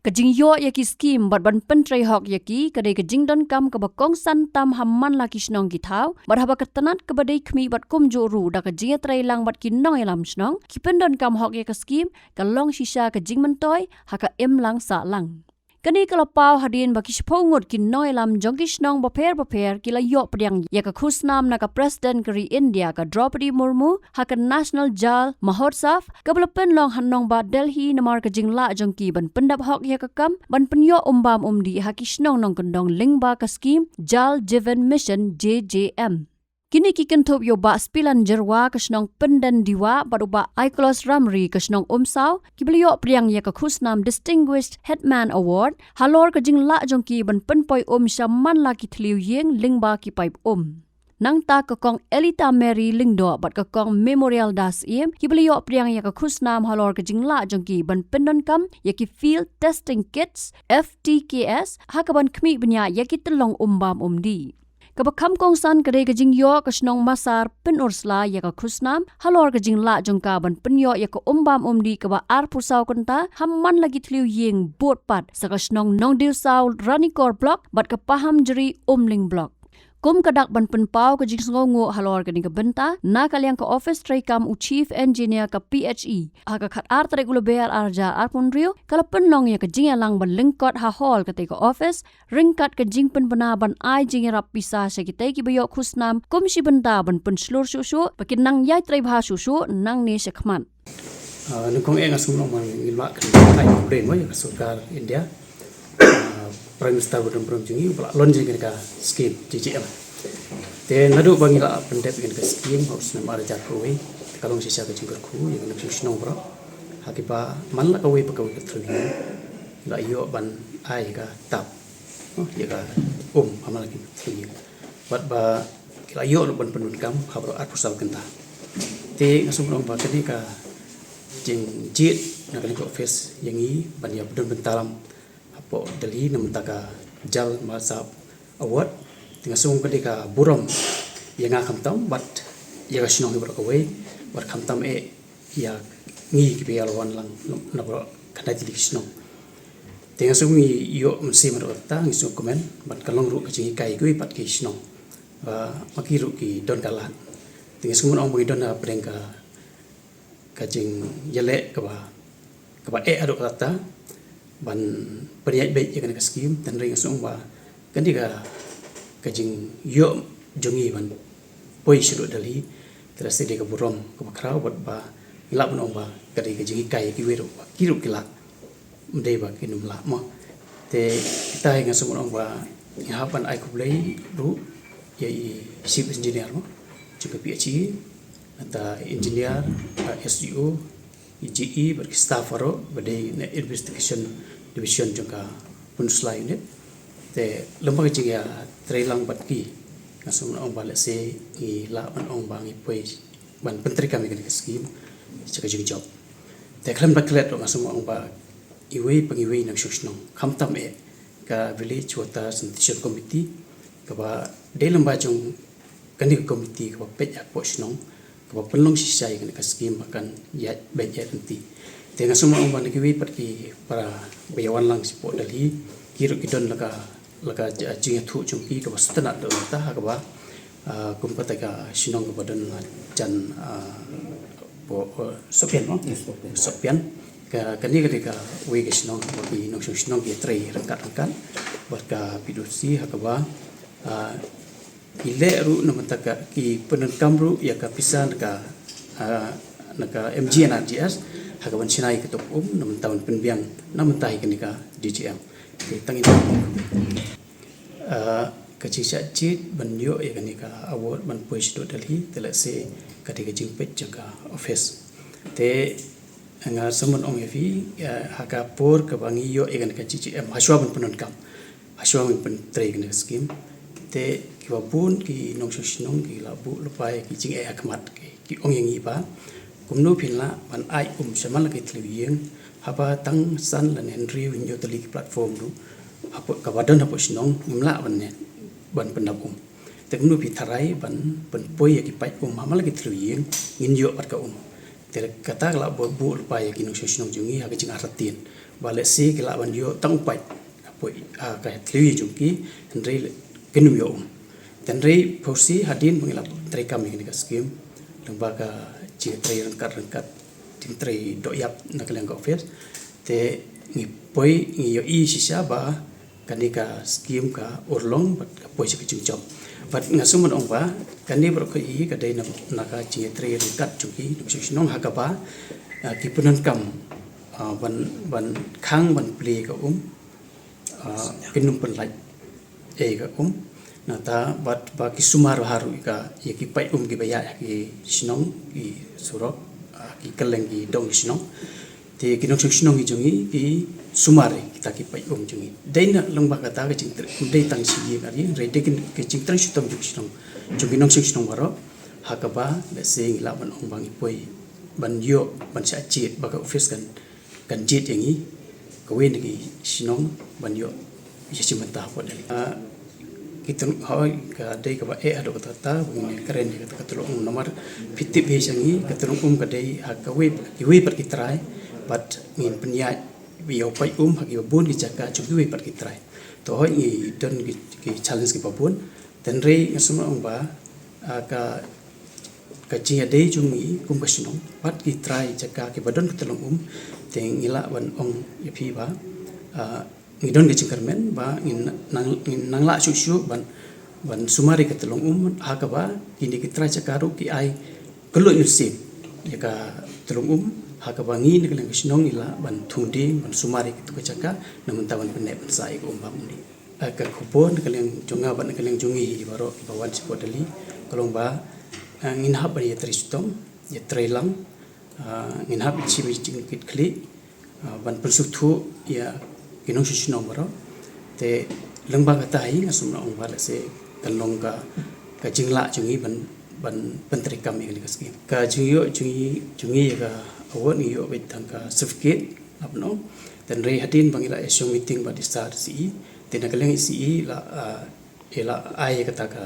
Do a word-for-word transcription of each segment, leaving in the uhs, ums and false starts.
Ka jingïoh ïa ki skim bad ban pyntrei hok ïa ki ka dei ka jingdonkam kaba kongsan tam ha man la ki shnong ki thaw, bad haba ka tnat kaba dei khmih bad kumjuh ruh da ka jingïatreilang bad ki nongïalam shnong, ki pyndonkam hok ïa ka skim, ka long shisha ka jingmyntoi ha ka imlang sahlang. Kane ka la paw hadien ba ki shiphew ngut ki nongïalam jong ki shnong bapher bapher ki la ïoh pdiang ïa ka khusnam na ka President ka ri India ka Draupadi Murmu ha ka National Jal Mahotsav kaba la pynlong ha nongbah Delhi namar ka jinglah jong ki ban pyndap hok ïa ka kam ban pynïoh um bam um dih ha ki shnong nongkyndong lyngba ka skim Jal Jeevan Mission, J J M. Kine ki kynthup ïa u Bah Spilan Jyrwa ka shnong Pyndendiwah bad u Bah Aiklos Ramri ka shnong Umsaw, kiba la ïoh pdiang ïa ka khusnam Distinguished Headman Award halor ka jinglah jong ki ban pynpoi um sha man la ki thliew ïing lyngba ki paip um. Nangta ka Kong Elita Mary Lyngdoh bad ka Kong Memorial Das Ïem kiba la ïoh pdiang ïa ka khusnam halor ka jinglah jong ki ban pyndonkam ïa ki Field Testing Kits, F T K S, ha kaban khmih bniah ïa ki tyllong um bam um dih. Kaba kham kongsan ka dei ka jingïoh ka shnong Masar Pynursla ïa ka khusnam halor ka jinglah jong ka ban pynïoh ïa ka um bam um dih kaba arphew saw kynta ha man la ki thliew ïing bud pat sa ka shnong Nongdiewsaw Ranikor Block bad ka Pahamjri Umling Block. Kum ka dak ban pynpaw ka jingsngewnguh halor kane ka bynta, na ka liang ka ophis treikam u Chief Engineer ka P H E, ha ka khatar tarik u Lber arhajar arphew hynriew, ka la pynlong ïa ka jingïalang ban lyngkot ha hall katei ka ophis, ryngkat ka jingpynbna ban ai jingïarap pisa sha kitei kiba ïoh khusnam kum shi bynta ban pynshlur shuh shuh ba kin nang ïai trei bha shuh shuh nangne shakhmat. Ah, nyngkong eh nga sngewbha ban ngin lah kren ai complain mo ïa ka sorkar India. Ah, Prime Minister ba don burom jong ngi ba la launch ïa ka skim J J M. Te naduh ba ngi la pyndep ïa ka skim ha u snem arhajar khatwei, te ka long shisha ka jingkyrkhu ïa ka nongshong shnong baroh. Ha kiba man la kawei pa kawei ka thliew ïing la ïoh ban ai ka tap, oh, ïa ka um ha man la ki thliew ïing. Bad ba ki la ïoh ruh ban pyndonkam ha baroh arphew saw kynta. Te nga sngewbha ba kane ka jingjied na kane ka office ïa ngi ban ïa pyndonkam hapoh Delhi na bynta ka Jal Mahotsav Award. Te nga sngewbha ka dei ka burom ïa nga khamtam bad ïa ka shnong hi baroh kawei bad khamtam eh ïa ngi kiba ïa la wan lang na baroh khyndai tylli ki shnong. Te nga sngewbha ngi ïoh mynsiem haduh katta, ngi sngewkmen bad ka long ruh ka jinghikai ïa kiwei pat ki shnong ba ma ki ruh ki don ka lad. Te nga sngewbha ong ba ngi don hapdeng ka ka jingïaleh kaba, kaba eh haduh katta ban pynïaid beit ïa kane ka skim, tang hynrei nga sngewbha kane ka, ka jingïoh jong ngi ban poi shaduh Delhi, te la sdang dei ka burom kaba khraw bad ba ngi lah ban ong ba ka dei ka jinghikai ïa kiwei ruh ba ki ruh ki lah. Ym dei ba kin ym lah mo. Te kita hi nga sngewbha ong ba ngi hap ban ai khublei ruh ïa i chief engineer mo jong ka P H E, nangta engineer, ah, S D O, i G E bad ki staff baroh ba dei na investigation division jong ka Pynursla unit. Te lem bad ka jingïatreilang bad ki nga sngewbha ong ba lehse ngi lah ban ong ba ngi poi ban pyntreikam ïa kane ka skim sha ka jingjop. Te khlem da klet ruh nga sngewbha ong ba iwei pa iwei nongshong shnong khamtam eh ka Village Water Sanitation Committee kaba dei lyngba jong kane ka committee kaba peit hapoh shnong kaba pynlong shisha ïa kane ka skim ba kan ïaid beit ïaid lynti. Te nga sngewbha ong ba na kiwei pat ki para ba ïa wan lang shapoh Delhi ki ruh ki don la ka la ka jingïathuh jong ki kaba sngewtynnat da u nangta ha kaba, ah, kum kata ka shnong kaba don la jan, ah, po, eh, Sohpian mo? Sohpian. Ka, kane ka dei kawei ka shnong ba ki nongshong shnong ki trei ryngkat ryngkat bad ka P W D C ha kaba, ah, ki leh ruh na bynta ka ki pyndonkam ruh ïa ka pisa na ka, ah, na ka M G N R G S ha kaban shna ïa ka tok um na bynta ban pynbiang na bynta ïa kane ka D G M. Te tang ita. Ah, ka jingshah jied ban ïoh ïa kane ka award ban poi shaduh Delhi te lehse ka dei ka jingpeit jong ka office. Te nga sngewbha ong ïa phi, ah, ha ka por kaba ngi ïoh ïa kane ka D G M hashwa ban pyndonkam, hashwa ban pyntrei ïa kane ka skim. Te kiba bun ki nongshong shnong ki la buh lypa ïa ki jingeh ha khmat ki, ki ong ïa ngi ba kumno phin lah ban ai um sha man la ki thliew ïing haba tang san lane hynriew hynñiew tylli ki platform ruh hapoh kaba don hapoh shnong ngim lah ban ne ban pyndap um. Te kumno phi tharai ban pynpoi ïa ki paip um ha man la ki thliew ïing ngin ïoh pat ka um. Te kata ka la buh, buh lypa ïa ki nongshong shnong jong ngi ha ka jingartatien. Ba lehse ki lah ban ïoh tang u paid, ka poi, ah, ka thliew jong ki, hynrei kin ym ïoh um. Hynrei pyrshah hadien ba ngi la treikam ïa kane ka skim, lyngba ka jingtrei ryngkat ryngkat, jingtrei dohïap na ka liang ka office, te ngi poi ngi ïohi shisha ba kane ka skim ka urlong bad ka poi sha ka jingjop. Bad nga sngew ban ong ba kane baroh kawei ka dei na, na ka jingtrei ryngkat jong ki nongshong shnong ha kaba, ah, ki pyndonkam, ah, ban, ban khang ban plie ka um, ah, kin ym pynlait ei ka um. Nangta bad ba ki sumar bha ruh ïa ka, ïa ki paid um kiba ïaid ha ki shnong, ki surok, ah, ki kylleng ki dong ki shnong. Te ki nongshong shnong ki jong ngi ki sumar ïa kita ki paid um jong ngi. Dei na lyngba kata ka jingtrei, ym dei tang shi ïing ar ïing, hynrei dei ki, ki jingtrei shitom jong ki shnong, jong ki nongshong shnong baroh. Ha kaba lehse ngi lah ban ong ba ngi poi ban ïoh ban shah jied ba ka office kan, kan jied ïa ngi kawei na ki shnong ban ïoh ïa shi bynta hapoh Delhi. Ah, ki tun hoi ka dei kaba eh haduh katta katta ba ngin kren ïa kata ka tyllong um namar phi tip hi sha ngi ka tyllong um ka dei ha kawei, kiwei pat ki trai, bad ngin pynïaid ïa u paid um ha kiba bun ki jaka jong kiwei pat ki trai. To hoi ngi don ki, ki challenge kiba bun. Hynrei nga sngew ong ba, ah, ka, ka jingïadei jong ngi kum ka shnong bad ki trai jaka kiba don ka tyllong um, te ngi lah ban ong ïa phi ba, ah, ngi don ka jingkyrmen ba ngin nang, ngin nang lah shuh shuh ban, ban sumar ïa ka tyllong um ha kaba kine ki trai jaka ruh ki ai kylluid mynsiem ïa ka tyllong um ha kaba ngi na ka liang ka shnong ngi lah ban thung dieng ban sumar ïa kito ki jaka na bynta ban pynneh pynsah ïa ka um bam uni. Ah, ka khubor na ka liang jong nga bad na ka liang jong ngi hi baroh kiba wan shapoh Delhi ka long ba, ah, ngin hap ban ïatrei shitom, ïatrei lang, ah, ngin hap ban shim ïa ka jingkitkhlieh, ah, ban pynsngewthuh ïa ki nongshong shnong baroh. Te lyngba kata hi nga sngew ong ba lehse kan long ka, ka jinglah jong ngi ban, ban pyntreikam ïa kane ka skim. Ka jingïoh jong ngi, jong ngi ïa ka award ngi ïoh beit tang ka certificate, hap noh. Hynrei hadien ba ngi la ïa shong meeting bad i Sir C E, te na ka liang i C E la, ah, i la ai kata ka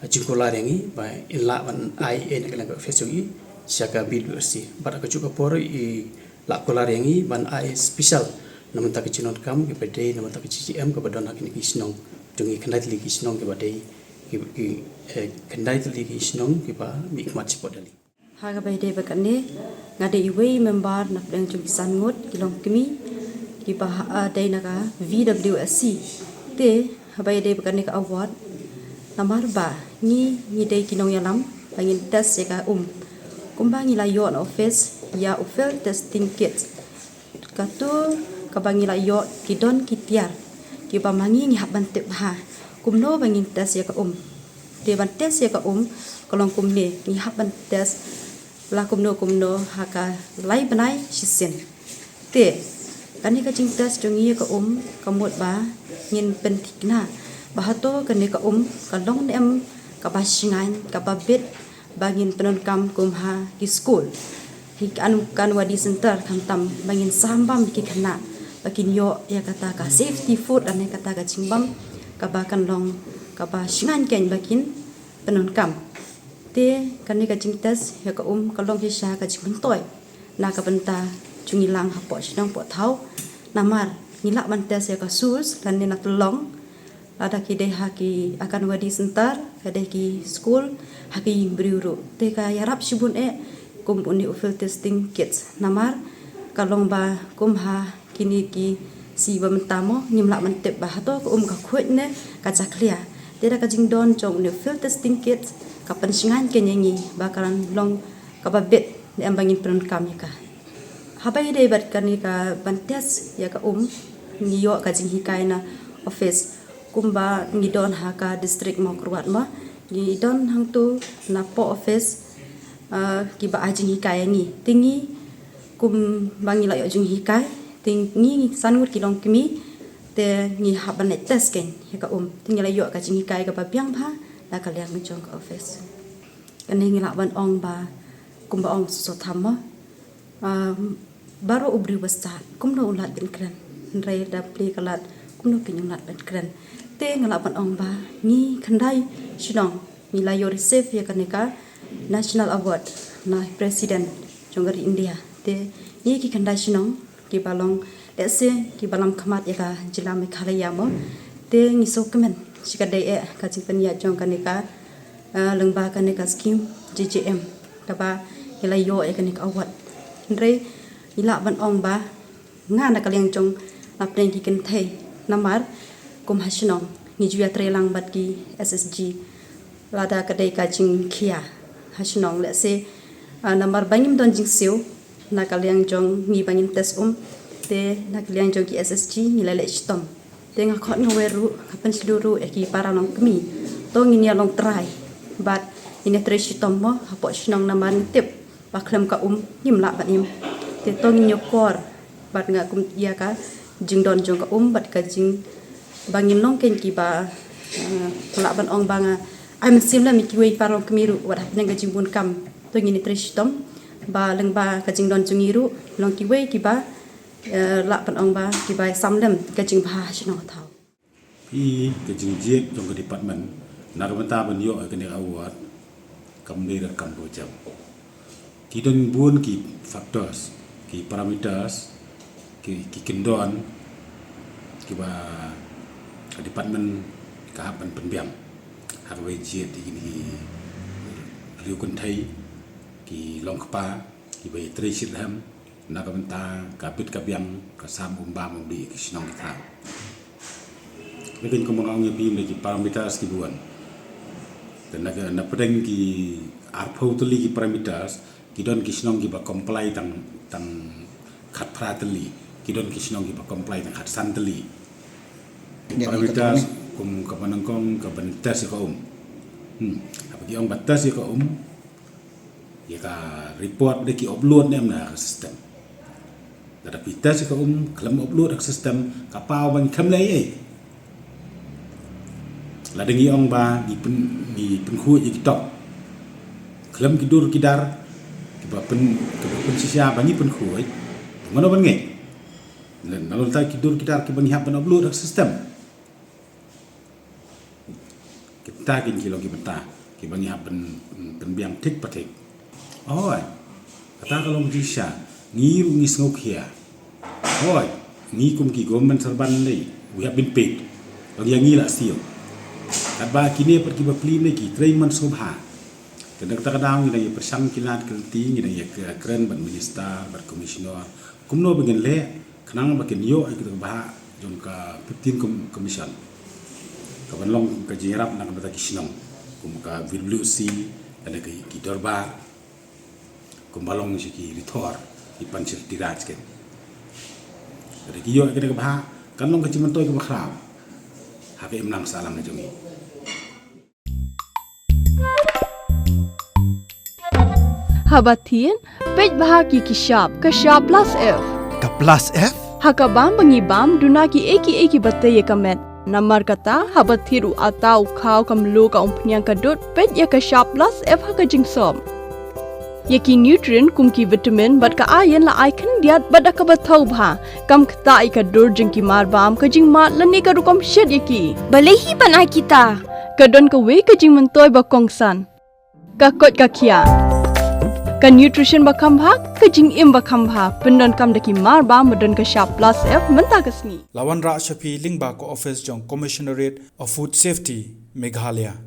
jingkular ïa ngi ba in lah ban ai ei na ka liang ka office jong i sha ka B W S C. Bad ha kajuh ka por i la kular ïa ngi ban ai special na bynta ka jingdonkam kiba dei na bynta ka G G M kaba don ha kine ki shnong jong ngi, khyndai tylli ki shnong kiba dei ki, ki, eh, khyndai tylli ki shnong kiba mihkhmat shapoh Delhi. Ha kaba ïadei bad kane, nga dei iwei i member na pdeng jong ki san ngut ki longkmie kiba ha, ah, dei na ka V W S C. Te haba ïadei bad kane ka award, namar ba ngi, ngi dei ki nongïalam ba ngin test ïa ka um. Kumba ngi la ïoh na office ïa u field testing kit, kato kaba ngi la ïoh ki don ki tiar kiba ma ngi ngi hap ban tip bha kumno ba ngin test ïa ka um. Te ban test ïa ka um ka long kumne, ngi hap ban test la kumno kumno ha ka lai bnai shisien. Te kane ka jingtest jong ngi ïa ka um ka mut ba ngin pynthikna ba hato kane ka um ka long ne em kaba shngaiñ, kaba bit, ba ngin pyndonkam kum ha ki skul, ha ki Anganwadi Center, khamtam ba ngin sam bam ïa ki khynnah ba kin ïoh ïa kata ka safety food lane kata ka jingbam kaba kan long kaba shngaiñ keiñ ba kin pyndonkam. Te kane ka jingtest ïa ka um ka long shisha ka jingmyntoi na ka bynta jong ngi lang hapoh shnong poh thaw, namar ngi lah ban test ïa ka source lane na tyllong, lada ki dei ha ki Anganwadi Center, ka dei ki skul, ha ki ïing briew ruh. Te ka ïarap shibun eh kum une u field testing kits, namar ka long ba kum ha kine ki sngi ba mynta mo ngim lah ban tip ba hato ka um ka khuid ne ka jakhlia. Te da ka jingdon jong une u field testing kits ka pynshngaiñ keiñ ïa ngi ba kan long kaba bit ne em ba ngin pyndonkam ïa ka. Haba ïadei bad kane ka ban test ïa ka um, ngi ïoh ka jinghikai na office. Kumba ngi don ha ka district Mawkyrwat mo, ngi don hangto na poh office, ah, kiba ai jinghikai ïa ngi. Te ngi kumba ngi la ïoh jinghikai, te ngi, ngi san ngut ki longkmie, te ngi hap ban leit test keiñ ïa ka um. Te ngi la ïoh ka jinghikai kaba biang bha na ka liang jong ka office. Kane ngi lah ban ong ba kumba ong sngewthuh mo. Um, baroh u briew ba stad kumno un lad ban kren, hynrei da plie ka lad kumno keiñ un lad ban kren. Te nga lah ban ong ba ngi khyndai shnong ngi la ïoh receive ïa kane ka National Award na President jong ka ri India. Te ngi ki khyndai shnong kiba long Ese ki balam khmat ïa ka jylla Meghalaya mo. Te ngi sngewkmen shi ka dei eh ka jingpynïaid jong kane ka, eh, lyngba kane ka skim J J M kaba ngi la ïoh ïa kane ka award. Hynrei ngi lah ban ong ba nga na ka liang jong nga pdeng ki kynthei namar kum ha shnong ngi ju ïatrei lang bad ki S S G. Lada ka dei ka jingkhia ha shnong lehse, ah, namar ba ngim don jingsiew na ka liang jong ngi ba ngim test um, te na ka liang jong ki S S G ngi la leh shitom. Te nga khot nga wer ruh, nga pynshlur ruh ïa ki para longkmie. To ngin ïa long trai bad ngin ïa trei shitom mo hapoh shnong namar ngi tip ba khlem ka um ngim lah ban im. Te to ngin ïa kor bad nga kum ïa ka jingdon jong ka um bad ka jing ba ngin long kein kiba, eh, lah ban ong ba nga ai mynsiem lem ïa kiwei para longkmie ruh wat hapdeng ka jingbun kam. To ngin ïa trei shitom ba lyngba ka jingdon jong ngi ruh long kiwei kiba, eh, lah ban ong ba kiba sam lem ka jingbha ha shnong ha thaw. Phi, ka jingjied jong ka department na ka bynta ban ïoh ïa kane ka award kam dei da kam ba jam. Ki don bun ki factors, ki parameters, ki, ki kyndon kiba ka department ka hap ban pynbiang ha kaba ïa jied ïa kine ki riew kynthei, ki longkpa kiba ïa trei shitrhem na ka bynta ka bit ka biang, ka sam um bam um dih ki shnong ki thaw. Lekin kumba nga ong ïa phi, ym dei ki parameters kiba wan. Te na ka, na pdeng ki arphew tylli ki parameters, ki don ki shnong kiba comply tang, tang khatphra tylli, ki don ki shnong kiba comply tang khatsan tylli. Ki parameters kum kaba nyngkong kaban test ïa ka um. Hmm. Haba ki ong ba test ïa ka um, ïa ka report dei ki upload ne em na ka system. Lada phi test ïa ka um khlem upload ha ka system, ka paw ba ngi khlem leh ei ei. Lada ngi ong ba ngi pyn, ngi pynkhuid ïa ki top, khlem ki dur ki dar kiba pyn, kiba pynshisha ba ngi pynkhuid, mano ban ngeit? Nalor ta ki dur ki dar kiba ngi hap ban upload ha ka system. Kita kin ki long ki bynta kiba ngi hap pyn, pynbiang thik pa thik. Hooid, kata ka long jingshisha, ngi ruh ngi sngewkhia. Hooid, ngi kum ki government servant ne, we have been paid. Long ïa ngi la siew. Katba kine pat kiba plie ne ki trei man sngewbha. Te na kata ka daw ngi dang ïa pyrshang ki lad ki lynti, ngi dang ïa kren bad minister bad commissioner kumno ba ngin leh khnang ba kin ïoh ïa kata ka bhah jong ka fifteen com-, commission. Kaban long ka jingïarap na ka bynta ki shnong kum ka V W C, lane ki, ki dorbar, kumba long sha ki rithor, ki Panchayati Raj kin. Lada ki ïoh ïa kata ka bhah kan long ka jingmyntoi kaba khraw ha ka imlang sahlang ka jong ngi. Haba thied, peit bha ki ki shap, ka shap plus F. Ka plus F? Ha ka bam ba ngi bam, duna kiei kiei kiba tei ïa ka met. Namar kata, haba thied u atta, u khaw, ka mluh, ka umphniang, ka dud, peit ïa ka shap plus F ha ka jingsop. Ïa ki nutrient kum ki vitamin bad ka iron la ai khyndiat bad da kaba thaw bha. Kam ktah ïa ka dur jong ki marbam, ka jingmad lane ka rukom shet ïa ki. Balei hi ban ai kita? Ka don kawei ka jingmyntoi ba kongsan. Ka koit ka khiah. Ka nutrition ba kham bha, ka jingim ba kham bha. Pyndonkam da ki marbam ba don ka shap plus F mynta ka sngi. La wanrah sha phi lyngba ka office jong Commissionerate of Food Safety, Meghalaya.